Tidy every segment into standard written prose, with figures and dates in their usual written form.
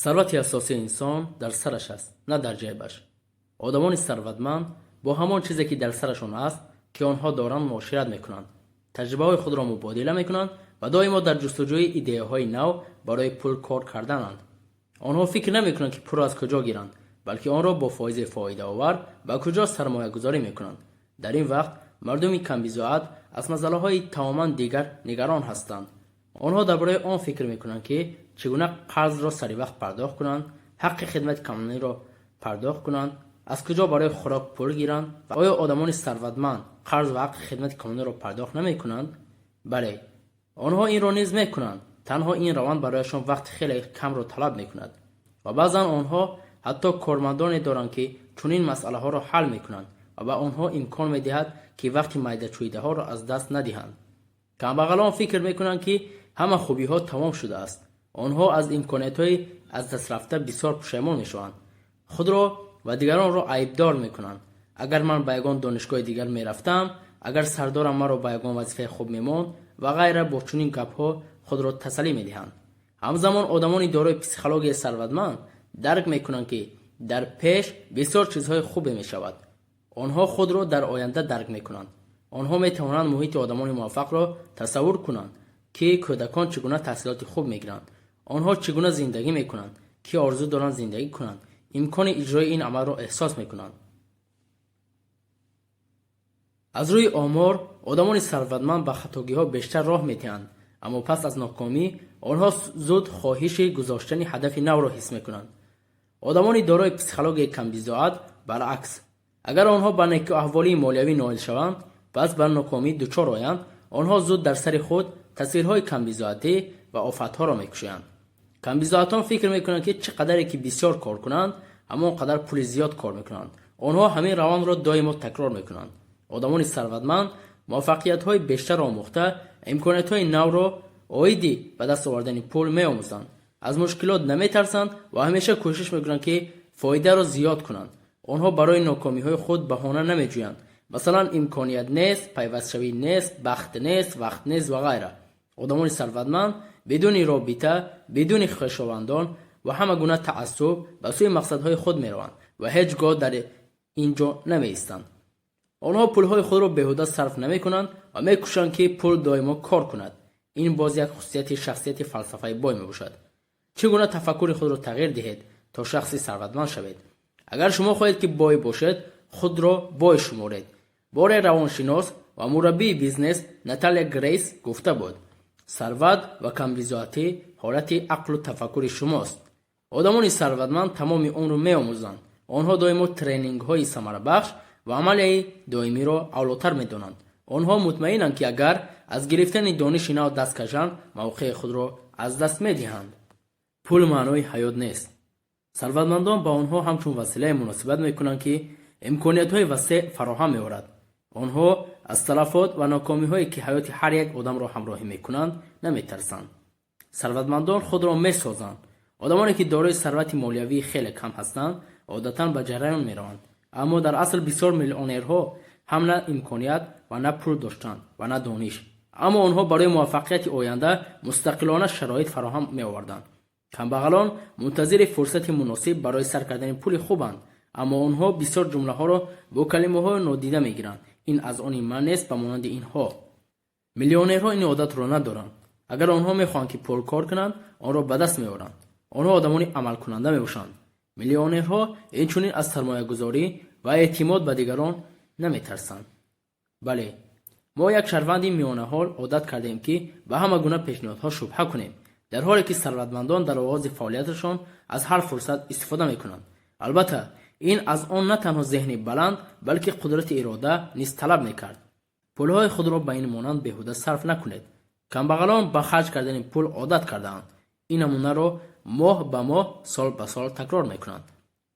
Сарвати асосии инсон дар сараш аст, на дар ҷайбаш. Одамони сарватманд бо ҳамон чизе, ки дар сарашон аст, ки онҳо доранд, муошират мекунанд, таҷрибаҳои худро мубодила мекунанд ва доимо дар ҷустуҷӯи идеяҳои нав барои пул кор кардананд. Онҳо фикр намекунанд, ки пулро аз куҷо гиранд, балки онро бо фоизи фоидаовар ба куҷо сармоягузорӣ мекунанд. Дар ин вақт мардуми камбизоат аз масъалаҳои тамоман дигар нигарон ҳастанд. Онҳо дар бораи он фикр мекунанд, ки чӣ гуна қарзро саривақт пардохт кунанд, ҳаққи хидмати коммуналиро пардохт кунанд, аз куҷо барои хӯрок пул гиранд. Ва оё одамони сарватманд қарз ва ҳаққи хидмати коммуналиро пардохт намекунанд? Бале, онҳо инро низ мекунанд. Танҳо ин раванд барояшон вақти хеле камро талаб мекунад ва баъзан онҳо ҳатто кормандоне доранд, ки чунин масъалаҳоро ҳал мекунанд ва ба онҳо имкон медиҳад, ки вақти майдачӯидаҳоро аз даст надиҳанд. Камбағалон фикр мекунанд, ки ҳама хубиҳо тамом шудааст. Онҳо аз имкониятҳои аз дастрафта бисёр пушаймон мешаванд, худро ва дигаронро айбдор мекунанд. Агар ман ба ягон донишгоҳи дигар мерафтам, агар сардорам маро ба ягон вазифаи хуб мемонд ва ғайра. Бо чунин гапҳо худро тасаллӣ медиҳанд. Ҳамзамон одамони дорои психологияи сарватманд дарк мекунанд, ки дар пеш бисёр чизҳои хубе мешавад. Онҳо худро дар оянда дарк мекунанд. Онҳо метавонанд муҳити одамони муваффақро тасаввур кунанд, ки кӯдакон чӣ гуна таҳсилоти хуб мегиранд, онҳо чӣ гуна зиндагӣ мекунанд, ки орзу доранд зиндагӣ кунанд, имкони иҷрои ин амалро эҳсос мекунанд. Аз рӯи омор, одамони сарватманд ба хатогиҳо бештар роҳ медиҳанд, аммо пас аз нокомӣ онҳо зуд хоҳиши гузоштани ҳадафи навро ҳис мекунанд. Одамони дорои психологияи камбизоат, баръакс, агар онҳо ба некӯаҳволии молиявӣ ноил шаванд, пас ба нокомӣ дучор оянд, онҳо зуд дар сари худ тасвирҳои камбизоатӣ ва офатҳоро мекушоянд. Камбизоатон фикр мекунанд, ки чӣ қадаре ки бисёр кор кунанд, ҳамон қадар пули зиёд кор мекунанд. Онҳо ҳамин равандро доимо такрор мекунанд. Одамони сарватманд муваффақиятҳои бештарро омӯхта, имкониятҳои навро оиди ба даст овардани пул меомӯзанд, аз мушкилот наметарсанд ва ҳамеша кӯшиш мекунанд, ки фоидаро зиёд кунанд. Онҳо барои нокомиҳои худ баҳона намеҷӯянд, масалан, имконият нест, пайвастшавӣ нест, бахт нест, вақт нест ва ғайра. Одамони сарватманд бидуни робита, бидуни хешовандон ва ҳама гуна таассуб ба сӯи мақсадҳои худ мераванд ва ҳеҷ гоҳ дар ин ҷо намеистанд. Онҳо пулҳои худро беҳуда сарф намекунанд ва мекӯшанд, ки пул доимо кор кунад. Ин боз як хусусияти шахсияти фалсафаи бой мебошад. Чӣ гуна тафаккури худро тағйир диҳед, то шахси сарватманд шавед? Агар шумо хоҳед, ки бой бошед, худро бой шуморед. Боре равоншинос ва мураббии бизнес Наталия Грейс гуфта буд: «Сарват ва камбизоатӣ ҳолати ақлу тафаккури шумост». Одамони сарватманд тамоми умрро меомӯзанд. Онҳо доимо тренингҳои самарабахш ва амалияи доимиро авлотар медонанд. Онҳо мутмаинанд, ки агар аз гирифтани дониши нав даст кашанд, мавқеи худро аз даст медиҳанд. Пул маънои ҳаёт нест. Сарватмандон ба онҳо ҳамчун василае муносибат мекунанд, ки имкониятҳои васеъ фароҳам меорад. Онҳо аз талафот ва нокомиҳое, ки ҳаёти ҳар як одамро ҳамроҳӣ мекунанд, наметарсанд. Сарватмандон худро месозанд. Одамоне, ки дорои сарвати молиявии хеле кам ҳастанд, одатан ба ҷараён мераванд, аммо дар асл бисёр миллионерҳо ҳам на имконият ва на пул доштанд ва на дониш, аммо онҳо барои муваффақияти оянда мустақилона шароит фароҳам меоварданд. Камбағалон мунтазири фурсати муносиб барои сар кардани пули хубанд, аммо онҳо бисёр ҷумлаҳоро бо калимаҳои нодида мегиранд: «Ин аз они ман нест» ба монанди инҳо. Миллионерҳо ин одатро надоранд. Агар онҳо мехоҳанд, ки пул кор кунанд, онро ба даст меоранд. Онҳо одамони амалкунанда мебошанд. Миллионерҳо инчунин аз сармоягузорӣ ва эътимод ба дигарон наметарсанд. Бале, мо як шаҳрванди миёнаҳол одат кардем, ки ба ҳама гуна пешниҳодҳо шубҳа кунем, дар ҳоле ки сарватмандон дар оғози фаъолияташон аз ҳар фурсат истифода мекунанд. Албатта, ин аз он на танҳо зеҳни баланд, балки қудрати ирода низ талаб мекард. Пулҳои худро ба ин монанд беҳуда сарф накунед. Камбағалон ба харҷ кардани пул одат кардаанд. Ин намунаро моҳ ба моҳ, сол ба сол такрор мекунанд.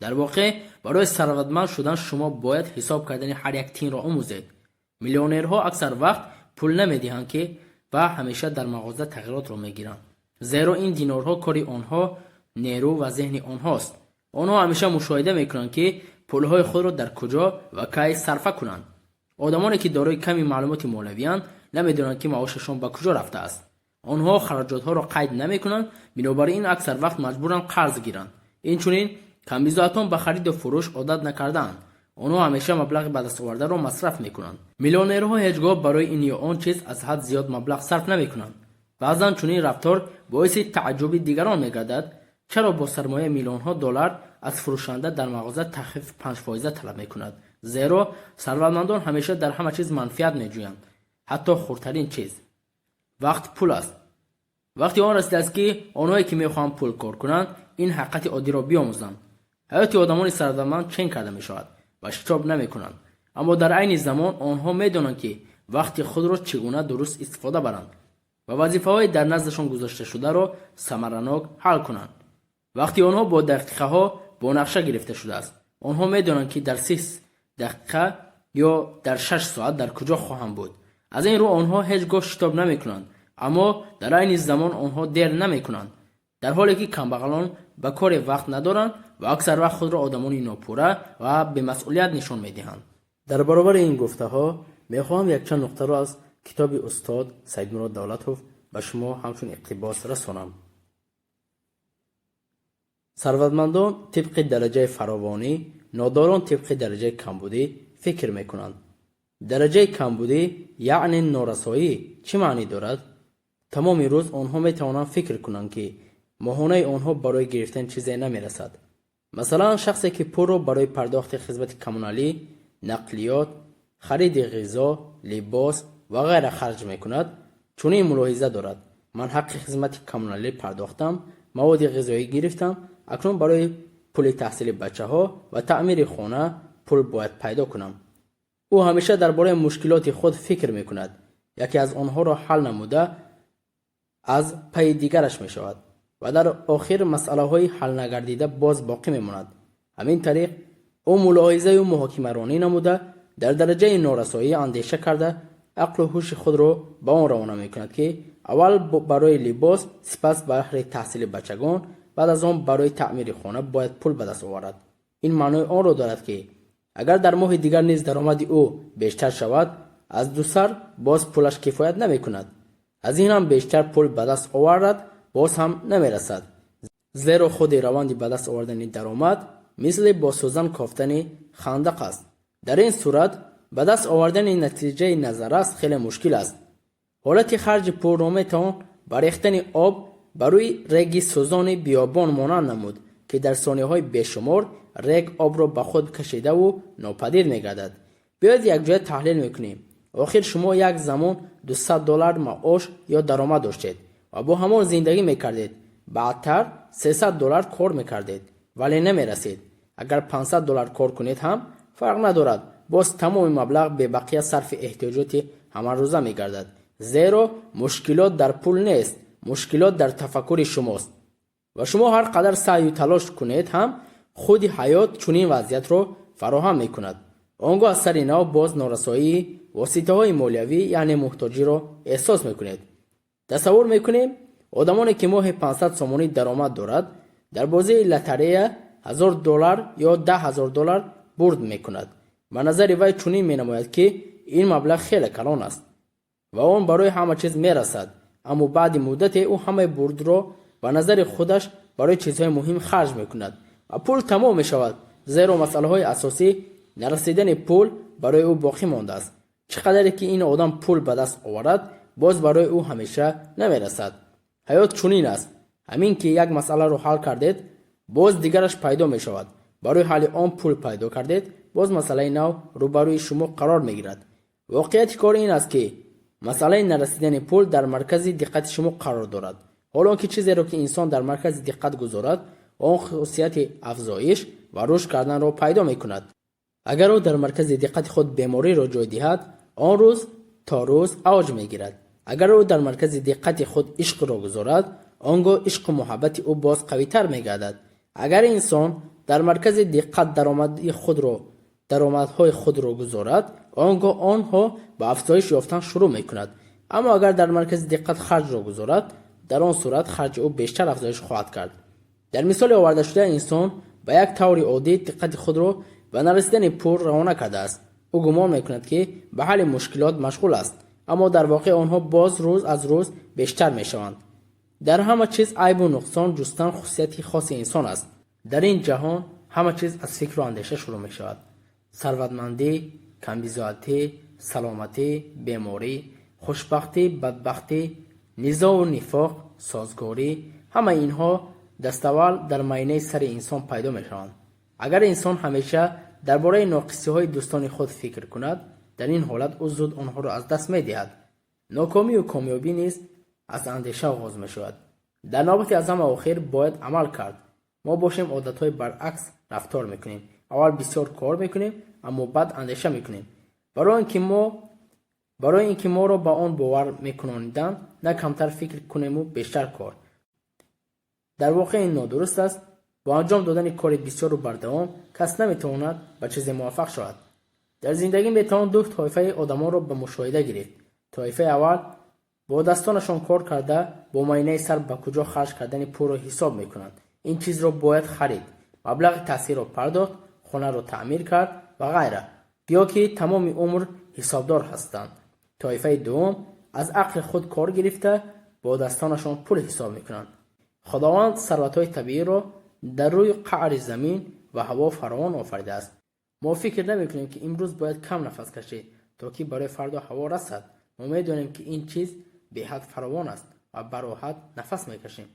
Дар воқеъ, барои сарватманд шудан шумо бояд ҳисоб кардани ҳар як тинро омӯзед. Миллионерҳо аксар вақт пул намедиҳанд, ки ва ҳамеша дар мағоза тағйиротро мегиранд, зеро ин динорҳо кори онҳо, нерӯ ва зеҳни онҳост. Онҳо ҳамеша мушоҳида мекунанд, ки пулҳои худро дар куҷо ва кай сарфа кунанд. Одамоне, ки дорои ками маълумоти молиявианд, намедонанд, ки маошашон ба куҷо рафтааст. Онҳо хароҷотҳоро қайд намекунанд, бинобар ин аксар вақт маҷбуранд қарз гиранд. Инчунин камбизоатон ба хариду фурӯш одат накардаанд. Онҳо ҳамеша маблағи ба дастовардаро масраф мекунанд. Миллионерҳо ҳеҷ гоҳ барои ин ё он чиз аз ҳад зиёд маблағ сарф намекунанд. Баъзан чунин рафтор боиси тааҷҷуби дигарон мегардад. Чаро бо сармояи миллионҳо доллар аз фурӯшанда дар мағоза тахфифи 5% талаб мекунад? Зеро сарватмандон ҳамеша дар ҳама чиз манфиат меҷӯянд, ҳатто хурдтарин чиз. Вақт пул аст. Вақти он расидааст, ки онҳое, ки мехоҳанд пул кор кунанд, ин ҳақиқати оддиро биомӯзанд. Ҳаёти одамони сарватманд чен карда мешавад ва шитоб намекунанд, аммо дар айни замон онҳо медонанд, ки вақти худро чӣ гуна дуруст истифода баранд ва вазифаҳои дар наздашон гузошташударо самаранок ҳал кунанд. Вақти онҳо бо дақиқаҳо бо нақша гирифта шудааст. Онҳо медонанд, ки дар 30 дақиқа ё дар 6 соат дар куҷо хоҳанд буд. Аз ин рӯ онҳо ҳеҷ гоҳ шитоб намекунанд, аммо дар айни замон онҳо дер намекунанд, дар ҳоле ки камбағалон ба коре вақт надоранд ва аксар вақт худро одамони нопурра ва бемасъулият нишон медиҳанд. Дар баробари ин гуфтаҳо мехоҳам якчанд нуқтаро аз китоби устод Саидмурод Давлатов ба шумо ҳамчун иқтибос расонам. Сарватмандон тибқи дараҷаи фаровонӣ, нодорон тибқи дараҷаи камбудӣ фикр мекунанд. Дараҷаи камбудӣ, яъне норасоӣ, чӣ маънӣ дорад? Тамоми рӯз онҳо метавонанд фикр кунанд, ки моҳонаи онҳо барои гирифтани чизе намерасад. Масалан, шахсе, ки пулро барои пардохти хизмати коммуналӣ, нақлиёт, хариди ғизо, либос ва ғайра харҷ мекунад, чунин мулоҳиза дорад: ман ҳаққи хизмати коммуналӣ пардохтам, маводи ғизоӣ гирифтам, акнун барои пули таҳсили бачаҳо ва таъмири хона пул бояд пайдо кунам. Ӯ ҳамеша дар бораи мушкилоти худ фикр мекунад. Яке аз онҳоро ҳал намуда, аз пайи дигараш мешавад ва дар охир масъалаҳои ҳалнагардида боз боқӣ мемонад. Ҳамин тариқ ӯ мулоҳизаю муҳокимаронӣ намуда, дар дараҷаи норасоӣ андеша карда, ақлу ҳуши худро ба он равона мекунад, ки аввал барои либос, сипас баҳри таҳсили бачагон, баъд аз он барои таъмири хона бояд пул ба даст оварад. Ин маънои онро дорад, ки агар дар моҳи дигар низ даромади ӯ бештар шавад, аз дусар боз пулаш кифоят намекунад. Аз ин ҳам бештар пул ба даст оварад, боз ҳам намерасад, зеро худи раванди ба даст овардани даромад мисли бо сӯзан кофтани хандақ аст. Дар ин сурат ба даст овардани натиҷаи назаррас хеле мушкил аст. Ҳолати харҷи пулро метавон ба рехтани об ба рӯи реги сӯзони биёбон монанд намуд, ки дар сонияҳои бешумор рег обро ба худ кашидаву нопадид мегардад. Биёед, якҷоя таҳлил мекунем. Охир шумо як замон 200 доллар маош ё даромад доштед ва бо ҳамон зиндагӣ мекардед. Баъдтар 300 доллар кор мекардед, вале намерасид. Агар 500 доллар кор кунед ҳам, фарқ надорад, боз тамоми маблағ бебақия сарфи эҳтиёҷоти ҳамарӯза мегардад, зеро мушкилот дар пул нест, мушкилот дар тафаккури шумост. Ва шумо ҳар қадар саъю талош кунед ҳам, худи ҳаёт чунин вазъиятро фароҳам мекунад. Он гоҳ аз сари нав боз норасоии воситаҳои молиявӣ, яъне муҳтоҷиро эҳсос мекунед. Тасаввур мекунем, одамоне, ки моҳе 500 сомонӣ даромад дорад, дар бозии лотарея 1000 доллар ё 10 000 доллар бурд мекунад. Ба назари вай чунин менамояд, ки ин маблағ хеле калон аст ва он барои ҳама чиз мерасад. Аммо баъди муддате ӯ ҳамаи бурдро ба назари худаш барои чизҳои муҳим харҷ мекунад ва пул тамом мешавад, зеро масъалаҳои асосӣ, нарасидани пул, барои ӯ боқӣ мондааст. Чӣ қадаре ки ин одам пул ба даст оварад, боз барои ӯ ҳамеша намерасад. Ҳаёт чунин аст: ҳамин ки як масъаларо ҳал кардед, боз дигараш пайдо мешавад. Барои ҳалли он пул пайдо кардед, боз масъалаи нав рӯбарӯи шумо қарор мегирад. Воқеияти кор ин аст, ки масъалаи нарасидани пул дар маркази диққати шумо қарор дорад, ҳол он ки чизеро, ки инсон дар маркази диққат гузорад, он хусусияти афзоиш ва рушд карданро пайдо мекунад. Агар ӯ дар маркази диққати худ бемориро ҷой диҳад, он рӯз то рӯз авҷ мегирад. Агар ӯ дар маркази диққати худ ишқро гузорад, он гоҳ ишқу муҳаббати ӯ боз қавитар мегардад. Агар инсон дар маркази диққат даромадҳои худро гузорад, он гоҳ онҳо ба афзоиш ёфтан шурӯъ мекунад. Аммо агар дар маркази диққат харҷро гузорад, дар он сурат харҷи ӯ бештар афзоиш хоҳад кард. Дар мисоли овардашуда инсон ба як таври оддӣ диққати худро ба нарасидани пул равона кардааст. Ӯ гумон мекунад, ки ба ҳалли мушкилот машғул аст. Аммо дар воқеъ онҳо боз рӯз аз рӯз бештар мешаванд. Дар ҳама чиз айбу нуқсон ҷустан хусусияти хоси инсон аст. Дар ин ҷаҳон ҳама чиз аз фикру андеша шурӯъ мешавад. Сарватмандӣ, камбизоатӣ, саломатӣ, беморӣ, хушбахтӣ, бадбахтӣ, низоу нифоқ, созгорӣ, ҳамаи инҳо даставвал дар майнаи сари инсон пайдо мешаванд. Агар инсон ҳамеша дар бораи ноқисиҳои дӯстони худ фикр кунад, дар ин ҳолат ӯ зуд онҳоро аз даст медиҳад. Нокомию комёбӣ низ аз андеша оғоз мешавад. Дар навбати аз ҳама охир бояд амал кард. Мо бошем, одатҳои баръакс рафтор мекунем. Аввал бисёр кор мекунем, аммо баъд андеша мекунем. Барои ин ки моро ба он бовар мекунониданд, на камтар фикр кунему бештар кор. Дар воқеъ ин нодуруст аст. Бо анҷом додани кори бисёру бардавом кас наметавонад ба чизе муваффақ шавад. Дар зиндагӣ метавон ду тоифаи одамонро ба мушоҳида гирифт. Тоифаи аввал бо дастонашон кор карда, бо майнаи сар ба куҷо харҷ кардани пулро ҳисоб мекунанд. Ин чизро бояд харид, маблағи таҳсилро пардохт, хонаро таъмир кард ва ғайра. Ё ки тамоми умр ҳисобдор ҳастанд. Тоифаи дуввум аз ақли худ кор гирифта, бо дастонашон пул ҳисоб мекунанд. Худованд сарватҳои табииро дар рӯи қаъри замин ва ҳаво фаровон офаридааст. Мо фикр намекунем, ки имрӯз бояд кам нафас кашид, то ки барои фардо ҳаво расад. Мо медонем, ки ин чиз беҳад фаровон аст ва бароҳат нафас мекашем.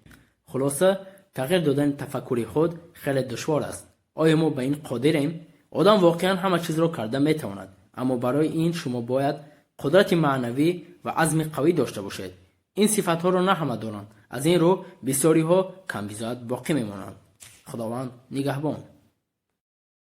Хулоса, тағйир додани тафаккури худ хеле душвор аст. Оё мо ба ин қодирем? Одам воқеан ҳама чизро карда метавонад, аммо барои ин шумо бояд қудрати маънавӣ ва азми қавӣ дошта бошед. Ин сифатҳоро на ҳама доранд. Аз ин рӯ бисёриҳо камбизоат боқӣ мемонанд. Худованд нигаҳбон.